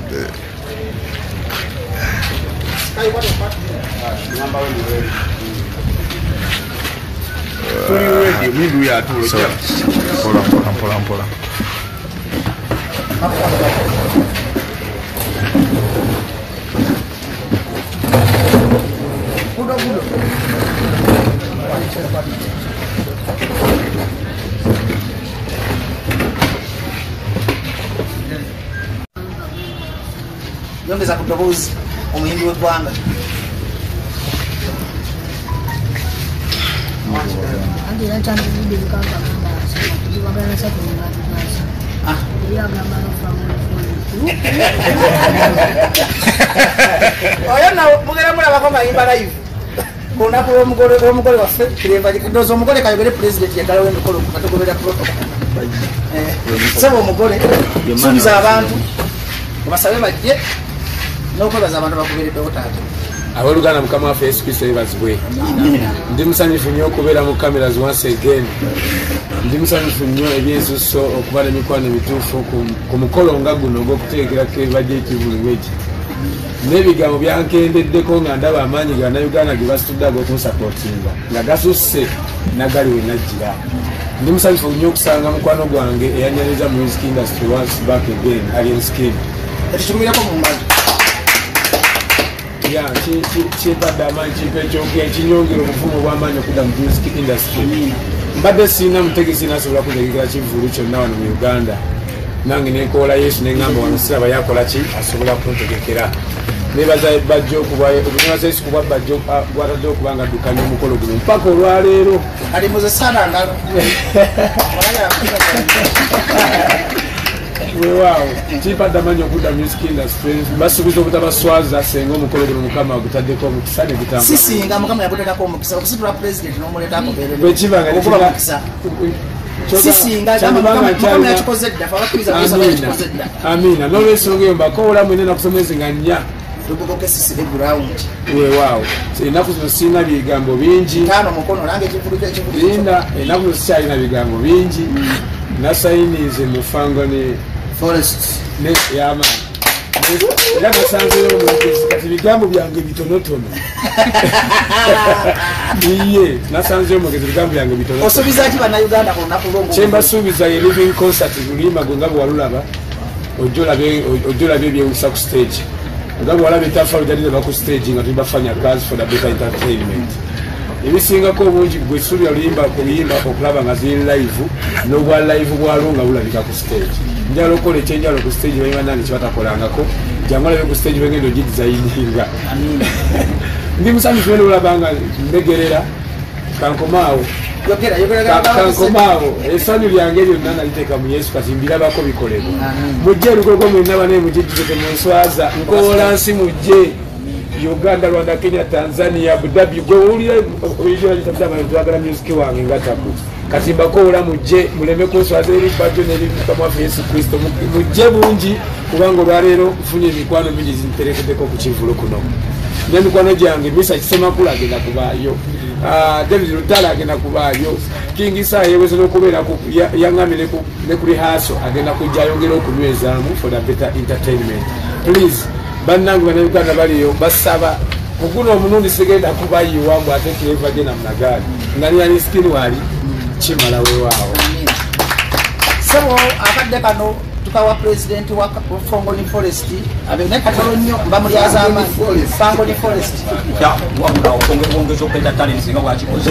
Mpola mpola mpola mpola. Yongeza ku ddoboozi omuyimbi w'eggwanga. Oyo nawe mugera mulabako mayimba live ku lunaku lw'omugole waffe Clever. Ndowooza omugole kayogere pulezidenti yaggalawo emikolo katogoberera protocol. Ssebo omugole suubiza abantu obasabe bajje n'okwebaza abantu bakubeereddewo taata. Abooluganda, Mukama waffe Yesu Kristo yeebazibwe. Ndi musanyufu nnyo okubeera mu cameras once again. Ndi musanyufu nnyo ebyensusso okuba n'emikwano emituufu ku mukolo nga guno ogw'okutegekera Clever J ekivvulu bweki. N'ebigambo byankendeddeko nga ndaba amaanyi ga Bannayuganda ge basitudde ag'okunsapootinga nga gasusse nagali we najjira. Ndi musanyufu nnyo okusanga mukwano gwange eyanyaniza mu music industry once back again, Alien Skin. Ekitumirako mu ngalo. Ya, kimpadde amaanyi, kimpa ekyokuya ekinyongera obuvumu obw'amaanyi okudda mu music industry. Mbadde sirina mutegesi nasobola kuntegekera kivvulu kyonna wano mu Uganda. Nange nenkoola Yesu neŋŋamba wano siraba yakola ki asobola kuntegekera. Nebaza Bajjo okuba nebaza Yesu kuba Bajjo gwatadde okuba nga addukanya omukolo guno mpaka olwaleero. Kali muze sala ngalo. Weewaawo, kimpadde amaanyi okudda mu music industry. Basuubiza obutabaswaza singa omukolo guno Mukama agutaddeko omukisa ne gutambula. Si singa Mukama yaguteekako omukisa, okusitula pulezidenti n'omuleeta akubeerere. Bwe kiba nga Okuba mukisa. Si singa Mukama yakikoze dda, ffe abakkiriza Yesu aba yakikoze dda. Amiina. N'olwensonga eyo mbakoola mwena ennaku z'omwezi nga 4. Lugogo KCCA ground. Weewaawo, ennaku zino sirina bigambo bingi. 5 mukono nange ekivvulu ekivvulu. Linda, ennaku zino sikyalina bigambo bingi. Nasayinize mu Fangone Forest. Ne y'amaanyi. Era nasanzeyo omwogezi kati ebigambo byange bitonotono. Iye, nasanzeyo omwogezi ebigambo byange bitonotono. Osuubiza ki Bannayuganda ku lunaku lw'omukolo? Kye mbasuubiza ye living concert lulima gwe nga bwe walulaba, ojja olabe ebyewuunyisa ku stage. Nga bwe walaba ettaffaali lyali ku stage nga tuli bafanya Girls for the Better Entertainment. Ebisingako obungi gwe suubira oluyimba ku luyimba okulaba nga ziri live n'obwa live bwalwo nga bulabika ku stage. Njagala okukola ekyenjawulo ku stage bayimba nange kye batakolangako, jangu olabe ku stage bwengenda ogidesigninga. Ndi musanyufu nnyo olaba nga mbegerera kankomaawo. Kankomaawo. Essanyu lyange lyonna naliteeka mu Yesu kati mbirabako bikolebwa. Mujje Lugogo mwenna banaye mujjejjuze temunswaza. Nkoola nsi mujje. Uganda, Rwanda, Kenya, Tanzania, Abu Dhabi, gwe owulira twagala music wange nga tabu. Kati mbakoola mujje muleme kunswaza eri Bajjo n'eri Mukama waffe Yesu Kristo. Mujje bungi kubanga olwaleero nfunye emikwano mingi zinterekeddeko ku kivvulu kuno. N'emikwano gyange Misa Kisemakula agenda kubaayo, David Lutalo agenda kubaayo, King Saha yeeweze n'okubeera yaŋŋambye ne ku rehearsal agenda kujja ayongere okunywezaamu for the better entertainment. Please, bannange Bannayuganda baliyo basaba ku guno omulundi sigenda kubayiwa mbu ate Clever J na Munagaali nga ni Alien Skin wali kimala weewaawo. Ssebo akadde kano tukawa pulezidenti wa Fangone Forest abeere katono nnyo mba mulyazaamaanyi Fangone Forest. Wabula okwongeza okweta talents nga bwakikoze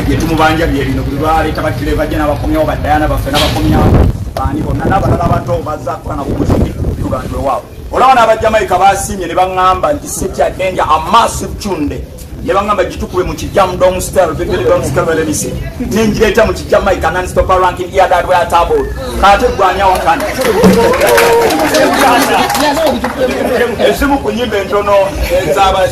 byetumubanja byebino buli lwaleeta ba Clever J n'abakomyawo ba Diana baffe n'abakomyawo baani bonna n'abalala bato bazza kukola nabo muziki Uganda weewaawo. Olaba n'Abajamaika basiimye ne baŋŋamba nti Sitya Danger a massive tune ne baŋŋamba gitukube mu kijamdong style bebedongstyle nengireeta mu kijamaica non-stop ranking here that where table kate gwanya wakana ezimu ku nyimba entono ezaba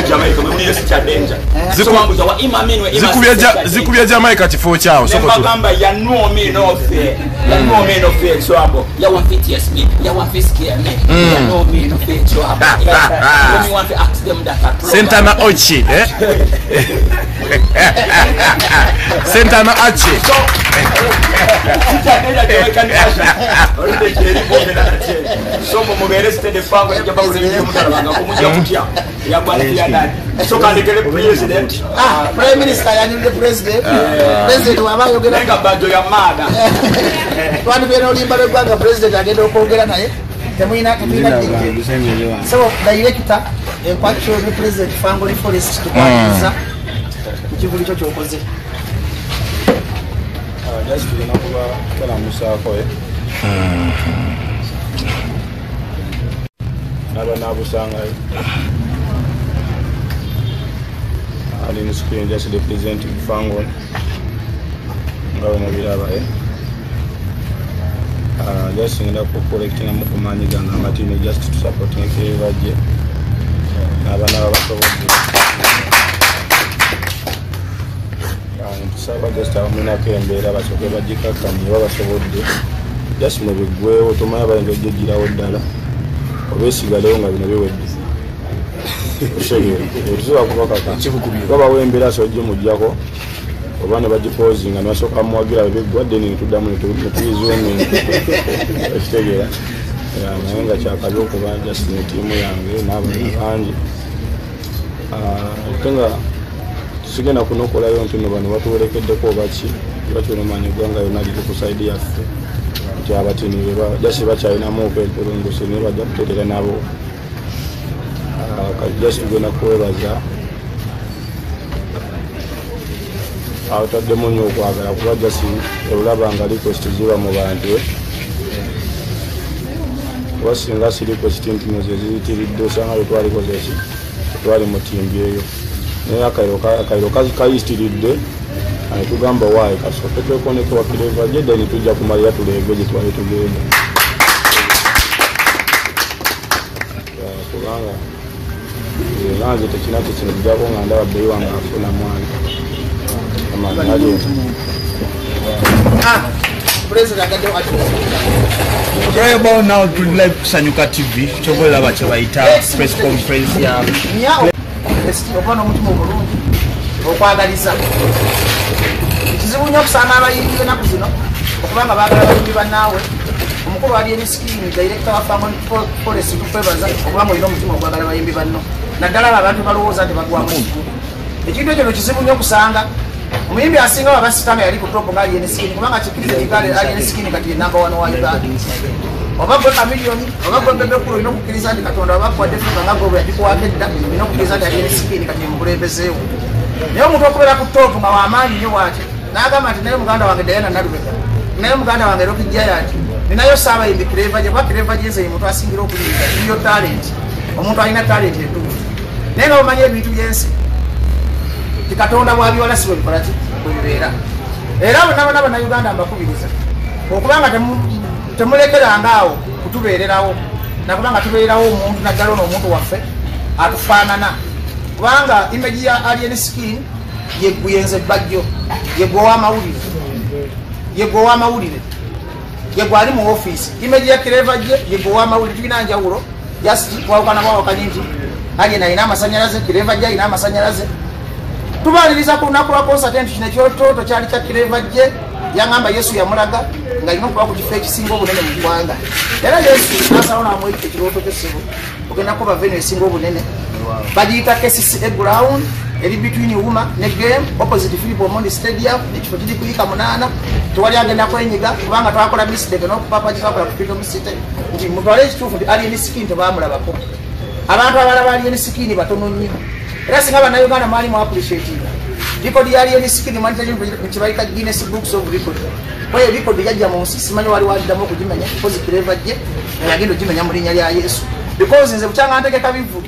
Jamaica mwe Sitya Danger zikubya Jamaica kifo kyawo soko ya no me no fear ya no me no fear trouble ya want fit yes me ya want fit scare me ya no me no fear trouble you want to ask them that Sentana Ochi, eh? Sentana Ochi. So mubere Steady Fango yajja bawulira mutalabanga kumujja kutya yagwana ndani. So kandekele president. Prime Minister yanilile president. President wabayogera nga bajo ya mada. Twandibera olimba lwegwanga president agenda okwogera naye. Temuyina DJ. So director enkwacho ne president Fangoni Forest tukwaniza. Ekivuli kyo kyokoze. Just tugenda kuba kalamusaako naba nabusangayo ali mu screen just representing Fangoni nga bwe mubiraba just ngenda ku collecting mu kumanyi gange amatini just to support Clever J n'abaana babasobodde. Tusaba just abamunako embeera basooke bagikakkamye oba basobodde just mubiggwewo tomanya bayinza ojjegirawo ddala oba esigalewo nga bino biwedde. Otusobola kubakaka babawo embeera asobola ojjemuggyako oba ne bagipoozinga ne basooka bamuwagira bwe biggwa then ne tuddamu ne tuyizuuminga ekitegeera. Naye nga kyakabi okuba just ne ttiimu yange n'abalala bangi ate nga sigenda kunokolayo nti no bano batuwerekeddeko oba ki bakyolomanya eggwanga yonna liri ku saidi yaffe nti abatini jasi bakyalinamuuko empulunguse naye bajja kutereera nabo. Kati jasi tugenda kwebaza ataddemu nnyo okwagala kuba jasi olaba nga request ziba mu bantu kuba singa si request ntino ze ziyitiridde osanga lwe twalikoze ki twali mutimbyeyo naye akairo kayitiridde tugamba waayi kasooke twekoneko wa Clever J then tujja kumalira tuleege gye twali tugenda kubanga era nze tekina kyekinojjako nga ndaba bbeyi wange afuna mwana. Right about now tuli live Kusanyuka TV kyobola kye bayita press conference ya okuba n'omutima omulungi okwagaliza. Kizibu nnyo okusanga abayimbi ennaku zino okubanga baagala abayimbi bannaawe. Omukulu ali enisikini director wa Fangoni Forest tukwebaza okubanga olina omutima ogwagala abayimbi banno naddala abo abantu balowooza nti bagwamu ekigu. Ekintu ekyo kizibu nnyo okusanga omuyimbi asinga wabasita nga yali ku top nga ali enisikini kubanga kikkiriza nti ali enisikini kati ye namba 1 wa Uganda. Oba gwe Chameleone oba gwe Bebe Cool olina okukkiriza nti Katonda oba akuwadde fuga nga gwe bwe yagikuwaako edda olina okukkiriza nti ali enisikini kati yemukulembezeewo. Naye omuntu okubeera ku top nga w'amaanyi nnyo bw'atyo n'agamba nti naye muganda wange Diana Nalubega, naye muganda wange Rocky Giant, ninayo saabayimbi Clever J kuba Clever J nze ye muntu asingira okuyimba iyo talent, omuntu alina talent entuufu. Naye nga omanyi ebintu by'ensi ti Katonda bw'abiwala si bwe bikola ki bwe bibeera. Era bonna bonna Bannayuganda mbakubiriza okubanga temulekeranga awo kutubeererawo nakubanga tubeererawo omuntu naddala ono omuntu waffe atufaanana kubanga image ya Alien Skin yeggwe bajjo yeggwe ow'amawulire yeggwe ow'amawulire yeggwe ali mu ofiisi. Image ya Clever J yeggwe ow'amawulire tulina njawulo just twawukana bwawukanye nti Alien alina amasanyalaze, Clever J alina amasanyalaze. Tubaliriza ku lunaku lwa concert nti kino ekyototo kyali kya Clever J yangamba Yesu yamulaga nga alina okuba ku kifo ekisinga obunene mu ggwanga. Era Yesu n'asalawo n'amuwa ekirooto ky'essebo ogenda kuba venue esinga obunene bagiyita KCCA ground eri between Uma ne game opposite Philip Omondi Stadium. Ekifo kiri kuyika 8 tewali agenda kwenyiga kubanga twakola mistake n'okupapa kye twakola ku Freedom City nti mutwale ekituufu nti Alien Skin tebamulabako. Abantu abalaba Alien Skin batono nnyo era singa Bannayuganda mwali mu appreciatinga record ya Alien Skin kibayita Guinness Books of Record. Kwayo record yajja mu nsi simanyi wali waddamu okugimenya because Clever J yagenda ogimenya mu linnya lya Yesu because nze bukyanga ntegeka bivvulu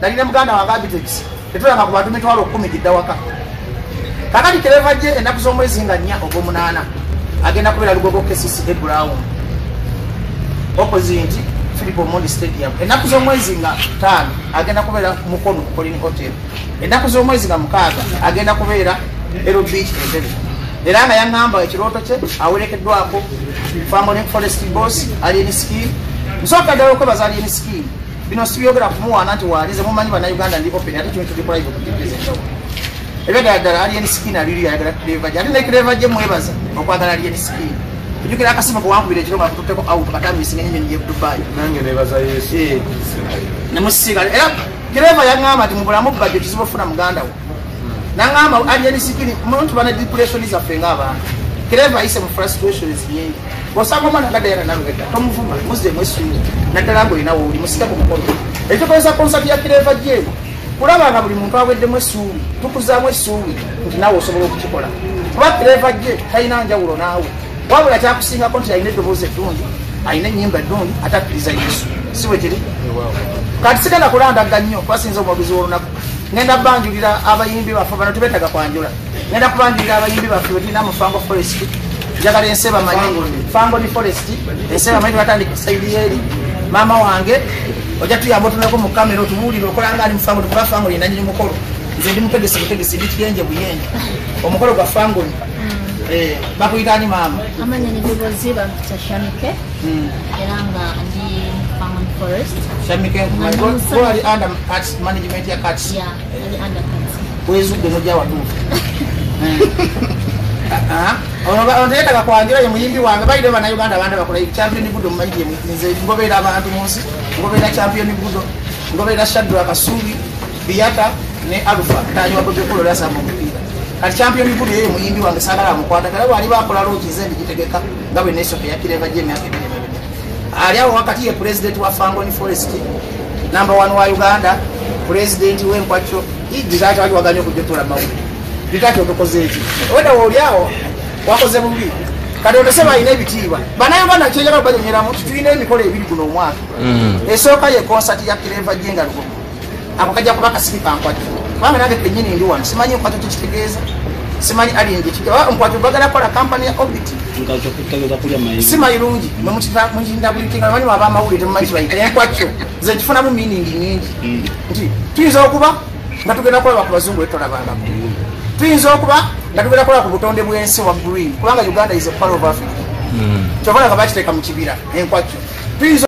nalina muganda wange Abitex tetulanga ku bantu 10,000 gidda waka. Kakati Clever J ennaku z'omwezi nga 4 ogw'omunaana agenda kubeera Lugogo KCCA ground opposite Philip Omondi Stadium. Ennaku z'omwezi nga 5 agenda kubeera Mukono Colin Hotel. Ennaku z'omwezi nga 6 agenda kubeera Ero Beach Entebbe. Era nga yaŋŋamba ekirooto kye awerekeddwako Fangoni Forest Boss Alien Skin. Nsooka ddala okwebaza Alien Skin bino sibyogera kumuwaana nti waalize mumanyi Bannayuganda ndi open ate kino tuli live ku TV ez'enjawulo. Ebyo ddala ddala Alien Skin aliri ayagala Clever J ate ne Clever J mwebaza okwagala Alien Skin. Ojjukira akasimu kewankubira ekiro nga kututteko out katamisinga ennyonyi y'e Dubai. Nange nebaza Yesu. Nemusiga era Clever yaŋŋamba nti mu bulamu Bajjo kizibu ofuna muganda we. Naŋŋamba alien skin muntu bana depression zaffe ng'abantu. Clever ayise mu frustrations nyingi. Bw'osanga omwana nga Diana Nalubega tomuvuma, muzzeemu essuubi naddala ng'olina wooli musika ku mukono. Ekyokozesa konsati ya Clever J kulaba nga buli muntu aweddemu essuubi, tukuzaamu essuubi nti naawe osobola okukikola. Kuba Clever J talina njawulo naawe. Wabula kyakusingako nti alina eddoboozi eddungi, alina ennyimba eddungi, ate akkiriza Yesu. Si bwe kiri? Kati sigenda kulandaga nnyo kuba sinza omwogezi w'olunaku. Ngenda banjulira abayimbi baffe bano tebeetaaga kwanjula. Ngenda kubanjulira abayimbi baffe betulina mu Fango Forest. Njagala ensi bamanyi Fangoni Forest, ensi bamanyi batandika sayidi eri. Maama wange ojja tuyamba otunuleko mu kamera otubuulire okola nga ali mu Fangoni kuba Fangoni nannyini mukolo. Nze ndi mutegesi butegesi, ndi kiyenje buyenje. Omukolo gwa Fangoni. Bakuyita ani maama? Amanya ni Dogozi bampita Shamike. Era nga ndi Fangoni Forest. Shamike nkumanyi. Ali under Cats management ya Cats. Yeah, ali under Cats. Wezudde n'ojja watuufu. Ono teyeetaaga kwanjula ye muyimbi wange. Bayire bannayuganda abandi bakola Champion Budo mumanyi gye nze ngoberera abantu mu nsi, ngoberera Champion Budo, ngoberera Shadrack Kasubi, Biata ne Alpha taanyi wa Bebe Cool asamba omupiira. Kati Champion Budo ye muyimbi wange saagala amukwata kale bw'aliba akola looki nze ndigitegeka nga bwe neesooka eya Clever J emyaka ebiri emabega. Ali awo wakati ye pulezidenti wa Fangoni Forest, number 1 wa Uganda, pulezidenti w'enkwakyo Gitaaki wali waganye okujja otuula mawulire. Gitaaki otukoze eki? Obwedda wooli awo wakoze bubi. Kati otoseba alina ebitiibwa. Bannayuganda kyenjagala okubanyonyeramu nti tulina emikolo ebiri guno omwaka. Esooka ye konsati ya Clever J nga Lugogo. Ako kajja kuba kasiki ka nkwatyo. Kubanga nange kennyini ndi wano simanyi nkwatyo kyekitegeeza. Simanyi alien gyekitegeeza. Nkwatyo bagala kukola kampani ya Orbit. Si mayirungi mukindabulitenga manyi abamawulire temumanyi kibayita enkwatyo. Nze nkifunamu meaning nyingi. Nti tuyinza okuba nga tugenda kulaba ku bazungu betolabangako. Tuyinza okuba nga tugenda kulaba ku butonde bw'ensi wa green kubanga Uganda is a part of Africa. Kyova nga bakiteeka mu kibira enkwatyo. Tuyinza